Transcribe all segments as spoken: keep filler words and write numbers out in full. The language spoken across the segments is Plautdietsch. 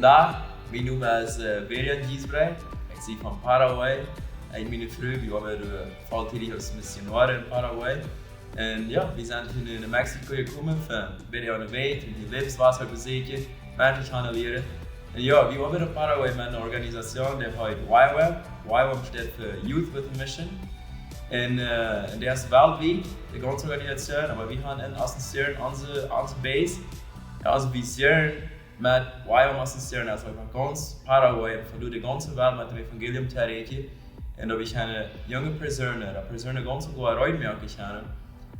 Dach, mien Nomen es äh, William Giesbrecht. Ekj sie von Paraguay. Ekj un miene Fru, wie oabeiden äh, volltiedich aus Missionoaren en Paraguay. Un jo, wie sent hia nu no Mexiko jekomen, fa een bät aun de Welt, un hia Läwenswota besieekjen, Menschen kjanen lieren. Un jo, wie oabeiden en Paraguay met eene Organisation, dee heet Y W A M. Y W A M steit fa Youth with a Mission. Un äh, un dee es weltwiet, de gaunze Organisation, oba wie haben en Asunción onse, onse Base, jo, onse Vision met Y W A M Asunción, aus wie von gaunz Paraguay un von de gaunze Welt met daut Evangelium to erreichen. Un daut wie kjennen junge Persoonen, daut Persoonen gaunz goot reed moaken kjennen,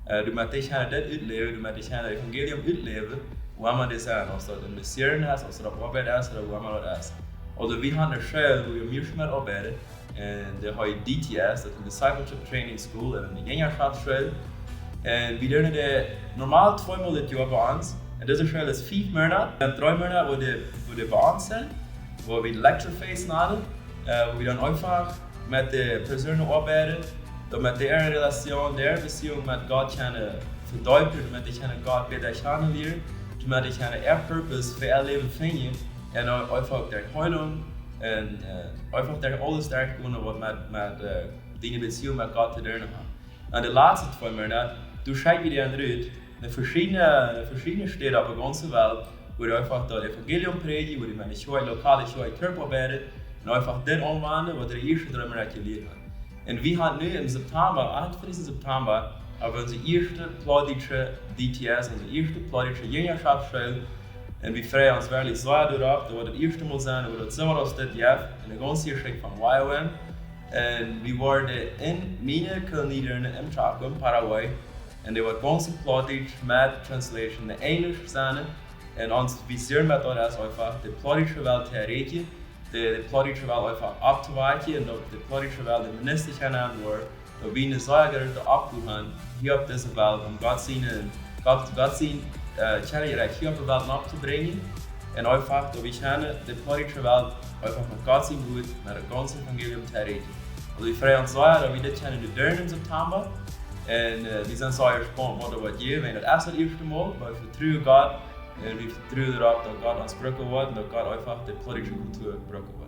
äh, doamet dee kjennen dit utläwen, doamet dee kjennen daut Evangelium utläwen, wua emma dee sent, aus daut en Mission es, aus daut opp Oabeit es, ooda wua emma daut es. Aulsoo, wie haben eene School, wua wie mieescht met oabeiden, un dee heet D T S, daut es een Discipleship Training School, eene Jinjaschoftsschool. Un wie lieren dee normal tweemol dit Joa bie ons. Un dise School es fief Moonat. Dan dree Moonat, wua dee, wua dee bie ons sent, wua wie Lecture Phase nanen, äh, wua wie dan eefach met de Persoonen oabeiden, doamet dee äare Relation, äare Beziehung met Gott kjennen vedeepen, doamet dee kjennen Gott bäta kjanen lieren, doamet dee kjennen äa Purpose fa äa Läwen finjen, un dan eefach derch Heilunk un äh, eefach derch aules derchgonen, waut met, met äh, diene Beziehung met Gott to doonen haft. Un de latste twee Moonat, doa schekjen wie dee dan rut no veschiedne, no veschiedne Städen opp de gaunze Welt, wua dee eefach daut Evangelium prädjen, wua dee met de Kjoakj, lokale Kjoakj toop oabeiden, un eefach dit aunwenjen, waut dee de ieeschte dree Moonat jelieet haben. Un wie haben nu em September, achtuntwintichsten September, haben wie onse ieeschte plautdietsche D T S, onse ieeschte plautdietsche Jinjaschoftsschool. Un wie freien ons werkjlich sea doaropp, daut woat daut ieeschte Mol sennen, wua daut soo waut aus dit jeft, en de gaunze Jeschicht von Y W A M. Un wie woaren en miene Koloniedieren em Chaco, en Paraguay. Un dee woat gaunz opp Plautdietsch met Translation no Enjlisch sennen. Un onse Vision met daut es eefach, de plautdietsche Welt to erreichen, de, de plautdietsche Welt eefach opptowakjen un daut de plautdietsche Welt de Minister kjennen woaren, daut wie eene sea groote Oppgow haben hia opp dise Welt, om Gott siene, Gott, Gott sien äh, Kjennichrikj hia opp de Welt nopp to brinjen. Un eefach, daut wie kjennen de plautdietsche Welt eefach met Gott sien Wuat, met daut gaunze Evangelium to erreichen. Aulsoo, wie freien ons sea, daut wie dit kjennen doonen em September. Un äh, wie sent sea jespaunt, waut daut woat jäwen. Daut es daut ieeschte Mol, oba wie vetruen Gott. Un wie vetruen doaropp, daut Gott ons brucken woat un daut Gott eefach de plautdietsche Kultua brucken woat.